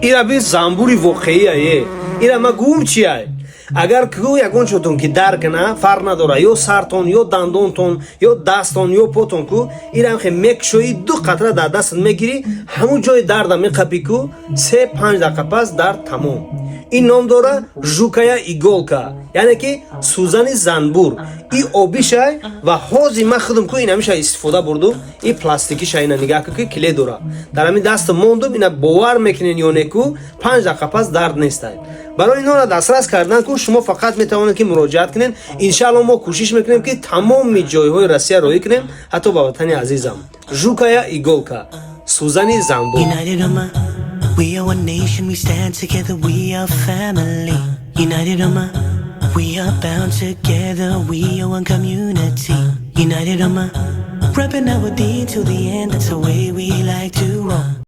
Ира би, замбури воқеия. Ира ма гум чия? Агар ку ягон чотон ки дар кана, фарқ надора, ё сартон, ё дандонтон, ё дастон, ё потон ку, ира хе мекшоӣ, ду қатра дар дастат мегирӣ, ҳамун ҷои дарда меқапӣ ку, 3-5 дақиқа пас дард тамом. Ин ном дора жукая иголка, яъне ки сӯзани занбур. И обишай ва ҳозир ман худам ку инамиша истифода бурдум. И пластикиша ина нигаҳ ку, ки клей дора. Дар ҳамин даста мондум ина, бовар мекунен ё не ку, 5 дақиқа пас дард нестай. Барои инора дастрас кардан ку шумо фақат метавонед ки муроҷиат кунед. Иншаалло, мо кӯшиш мекунем, ки тамоми ҷойҳои Россия роҳӣ кунем, ҳатто ба ватани азизам. Жукая иголка, сӯзани занбур. United Ummah, we are one nation, we stand together, we are family. United Ummah, we are bound together, we are one community. United Ummah, repping our deen till the end, that's the way we like to roll.